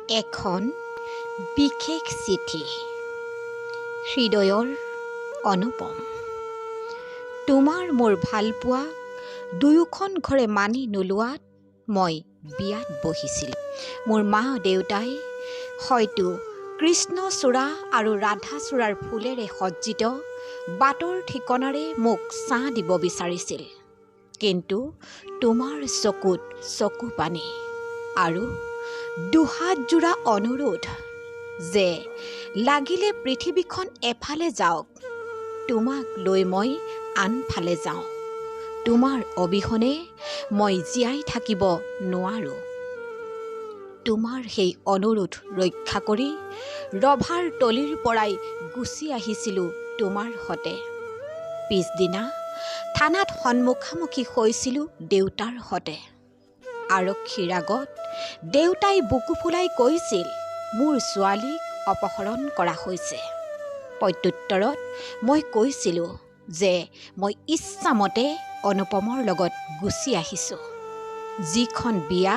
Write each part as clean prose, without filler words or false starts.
এখন বিশেষ চিঠি হৃদয়ৰ অনুপম। তোমাৰ মোৰ ভালপোৱা দুয়োখন ঘৰে মানি নোলোৱাত মই বিয়াত বহিছিলোঁ। মোৰ মা দেউতাই হয়তো কৃষ্ণচূড়া আৰু ৰাধাচূড়াৰ ফুলেৰে সজ্জিত বাটৰ ঠিকনাৰে মোক ছাঁ দিব বিচাৰিছিল, কিন্তু তোমাৰ চকুত চকু পানী আৰু দুহাতযোৰা অনুৰোধ যে লাগিলে পৃথিৱীখন এফালে যাওক, তোমাক লৈ মই আনফালে যাওঁ, তোমাৰ অবিহনে মই জীয়াই থাকিব নোৱাৰোঁ। তোমাৰ সেই অনুৰোধ ৰক্ষা কৰি ৰভাৰ তলিৰ পৰাই গুচি আহিছিলোঁ তোমাৰ সতে। পিছদিনা থানাত সন্মুখামুখি হৈছিলোঁ দেউতাৰ সতে। আৰক্ষীৰ আগত দেউতাই বুকু ফুলাই কৈছিল, মোৰ ছোৱালীক অপহৰণ কৰা হৈছে। প্ৰত্যুত্তৰত মই কৈছিলোঁ যে মই ইচ্ছামতে অনুপমৰ লগত গুচি আহিছোঁ। যিখন বিয়া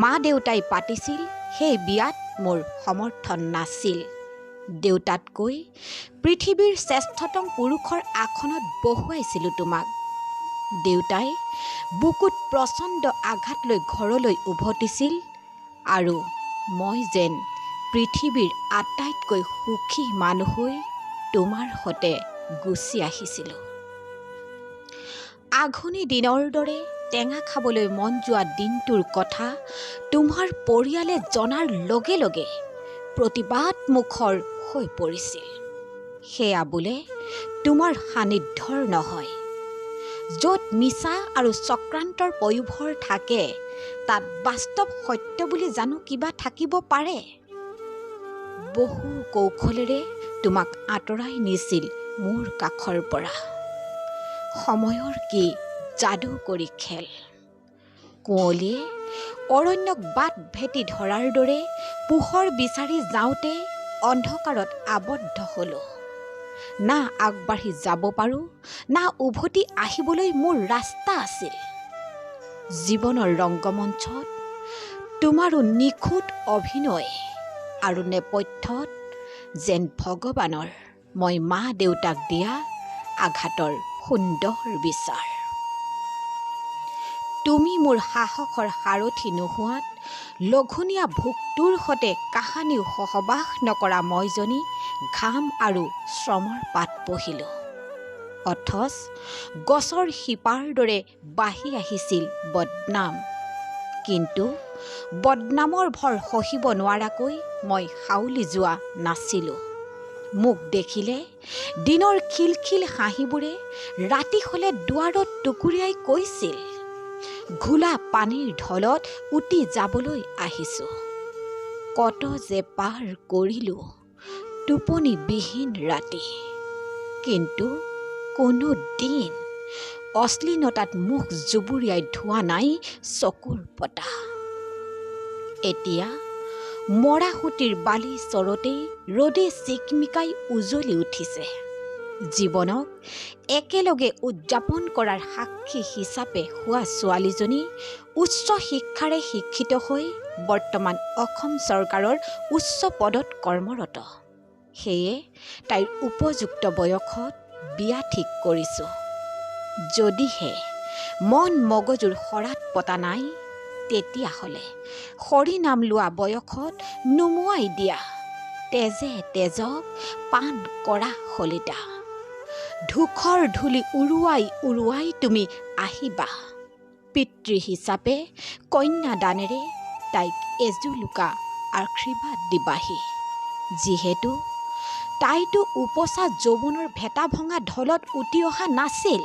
মা দেউতাই পাতিছিল সেই বিয়াত মোৰ সমৰ্থন নাছিল। দেউতাতকৈ পৃথিৱীৰ শ্ৰেষ্ঠতম পুৰুষৰ আসনত বহুৱাইছিলোঁ তোমাক। দেউতাই বুকুত প্ৰচণ্ড আঘাত লৈ ঘৰলৈ উভতিছিল আৰু মই যেন পৃথিৱীৰ আটাইতকৈ সুখী মানুহ হৈ তোমাৰ সতে গুচি আহিছিলোঁ। আঘোণী দিনৰ দৰে টেঙা খাবলৈ মন যোৱা দিনটোৰ কথা তোমাৰ পৰিয়ালে জনাৰ লগে লগে প্ৰতিবাদমুখৰ হৈ পৰিছিল। সেয়া বোলে তোমাৰ সান্নিধ্যৰ নহয়। য'ত মিছা আৰু চক্ৰান্তৰ পয়োভৰ থাকে, তাত বাস্তৱ সত্য বুলি জানো কিবা থাকিব পাৰে? বহু কৌশলেৰে তোমাক আঁতৰাই নিছিল মোৰ কাষৰ পৰা। সময়ৰ কি যাদুকৰী খেল! কুঁৱলীয়ে অৰণ্যক বাট ভেটি ধৰাৰ দৰে পোহৰ বিচাৰি যাওঁতে অন্ধকাৰত আবদ্ধ হ'লোঁ। না আগবাঢ়ি যাব পাৰোঁ, না উভতি আহিবলৈ মোৰ ৰাস্তা আছিল। জীৱনৰ ৰংগমঞ্চত তোমাৰো নিখুঁত অভিনয় আৰু নেপথ্যত যেন ভগৱানৰ মই মা দেউতাক দিয়া আঘাতৰ সুন্দৰ বিচাৰ। তুমি মোৰ সাহসৰ সাৰথি নোহোৱাত লঘোণীয়া ভোকটোৰ সতে কাহানিও সহবাস নকৰা মইজনী ঘাম আৰু শ্ৰমৰ পাত পঢ়িলোঁ। অথচ গছৰ শিপাৰ দৰে বাঢ়ি আহিছিল বদনাম। কিন্তু বদনামৰ ভৰ সহিব নোৱাৰাকৈ মই হাউলি যোৱা নাছিলোঁ। মোক দেখিলে দিনৰ খিলখিল হাঁহিবোৰে ৰাতি হ'লে দুৱাৰত টুকুৰিয়াই কৈছিল, ঘোলা পানীৰ ঢলত উটি যাবলৈ আহিছোঁ। কত যে পাৰ কৰিলোঁ টোপনিবিহীন ৰাতি, কিন্তু কোনো দিন অশ্লীলতাত মুখ জুবুৰিয়াই ধোৱা নাই চকুৰ পতা। এতিয়া মৰাসুঁতিৰ বালি চৰতেই ৰ'দে চিকমিকাই উজলি উঠিছে। জীৱনক একেলগে উদযাপন কৰাৰ সাক্ষী হিচাপে হোৱা ছোৱালীজনী উচ্চ শিক্ষাৰে শিক্ষিত হৈ বৰ্তমান অসম চৰকাৰৰ উচ্চ পদত কৰ্মৰত। সেয়ে তাইৰ উপযুক্ত বয়সত বিয়া ঠিক কৰিছোঁ। যদিহে মন মগজুৰ শৰাত পতা নাই, তেতিয়াহ'লে হৰি নাম লোৱা বয়সত নুমুৱাই দিয়া তেজে তেজক পান কৰা শলিতা। ধূসৰ ধূলি উৰুৱাই উৰুৱাই তুমি আহিবা। পিতৃ হিচাপে কন্যাদানেৰে তাইক এজুলুকা আশীৰ্বাদ দিবাহি। যিহেতু তাইতো উপচা যৌৱনৰ ভেটা ভঙা ঢলত উটি অহা নাছিল,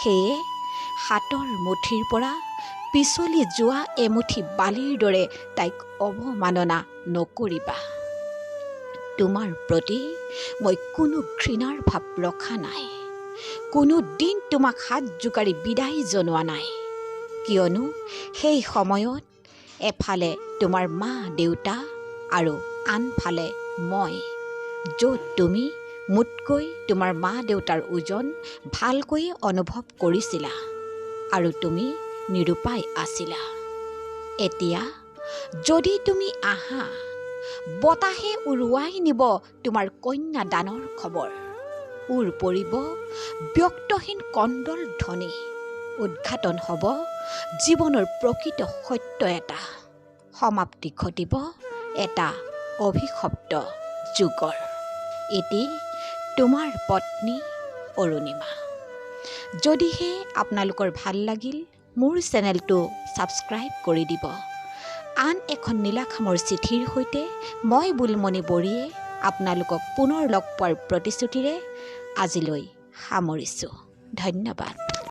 সেয়ে হাতৰ মুঠিৰ পৰা পিছলি যোৱা এমুঠি বালিৰ দৰে তাইক অৱমাননা নকৰিবা। তোমাৰ প্ৰতি মই কোনো ঘৃণাৰ ভাৱ ৰখা নাই, কোনো দিন তোমাক হাত জোকাৰি বিদায় জনোৱা নাই। কিয়নো সেই সময়ত এফালে তোমাৰ মা দেউতা আৰু আনফালে মই, য'ত তুমি মোতকৈ তোমাৰ মা দেউতাৰ ওজন ভালকৈয়ে অনুভৱ কৰিছিলা আৰু তুমি নিৰুপায় আছিলা। এতিয়া যদি তুমি আহা, বতাহে উৰুৱাই নিব তোমাৰ কন্যা দানৰ খবৰ। উৰ পৰিব ব্যক্তহীন কন্দল ধ্বনি, উদ্ঘাটন হ'ব জীৱনৰ প্ৰকৃত সত্য এটা, সমাপ্তি ঘটিব এটা অভিশপ্ত যুগৰ। এটি তোমাৰ পত্নী অৰুণিমা। যদিহে আপোনালোকৰ ভাল লাগিল, মোৰ চেনেলটো ছাবস্ক্ৰাইব কৰি দিব। আন এখন নীলাখামৰ চিঠিৰ সৈতে মই বুলমণি বৰীয়ে আপোনালোকক পুনৰ লগ পোৱাৰ প্ৰতিশ্ৰুতিৰে আজিলৈ সামৰিছোঁ। ধন্যবাদ।